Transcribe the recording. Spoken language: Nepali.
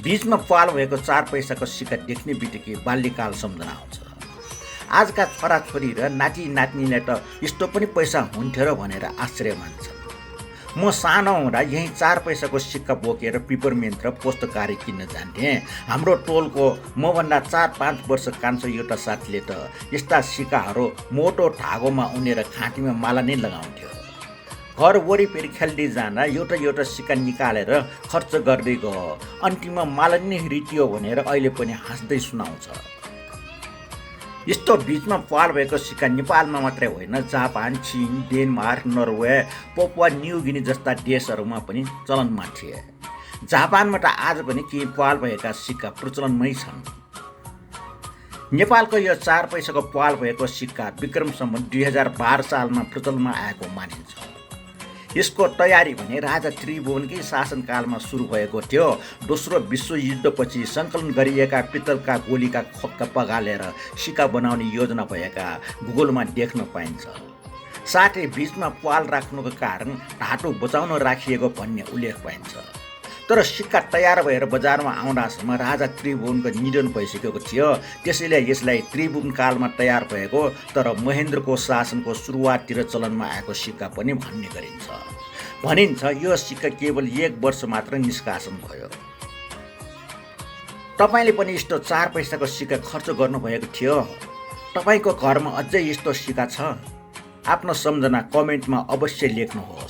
बीचमा पाल भएको 4 पैसाको सिक्का देख्ने बित्तिकै बाल्यकाल सम्झना आउँछ। आजका छोराछोरी र नाति नातिनीले त यस्तो पनि पैसा हुन्थ्यो र भनेर आश्चर्य मान्छन्। म सानो हुँदा यहीँ 4 पैसाको सिक्का बोकेर पिपरमिन्ट र पुस्तकारी किन्न जान्थेँ। हाम्रो टोलको मभन्दा 4-5 वर्ष कान्छो एउटा साथीले त यस्ता सिक्काहरू मोटो धागोमा उनेर घाँटीमा माला नै लगाउँथ्यो। घर वरिपरि खेल्दै जाँदा एउटा सिक्का निकालेर खर्च गर्दै गयो। अन्तिममा माला नै रित्यो भनेर अहिले पनि हाँस्दै सुनाउँछ। यस्तो बीचमा पाल भएको सिक्का नेपालमा मात्रै होइन, जापान, चीन, डेनमार्क, नर्वे, पपुवा न्युगिनी जस्ता देशहरूमा पनि चलनमा थिए। जापानमा त आज पनि केही पाल भएका सिक्का प्रचलनमै छन्। नेपालको यो 4 पैसाको पाल भएको सिक्का विक्रम सम्वत 2012 सालमा प्रचलनमा आएको मानिन्छ। यसको तयारी भने राजा त्रिभुवनकै शासनकालमा सुरु भएको थियो। दोस्रो विश्वयुद्धपछि सङ्कलन गरिएका पित्तलका गोलीका खोक्का पगालेर सिक्का बनाउने योजना भएका भूगोलमा देख्न पाइन्छ। साथै बीचमा पाल राख्नुको कारण धातु बचाउन राखिएको भन्ने उल्लेख पाइन्छ। तर सिक्का तयार भएर बजारमा आउँदासम्म राजा त्रिभुवनको निधन भइसकेको थियो। त्यसैले यसलाई त्रिभुवन कालमा तयार भएको तर महेन्द्रको शासनको सुरुवाततिर चलनमा आएको सिक्का पनि भन्ने गरिन्छ। भनिन्छ यो सिक्का केवल 1 वर्ष मात्र निष्कासन भयो। तपाईँले पनि यस्तो 4 पैसाको सिक्का खर्च गर्नुभएको थियो? तपाईँको घरमा अझै यस्तो सिक्का छ? आफ्नो सम्झना कमेन्टमा अवश्य लेख्नुहोस्।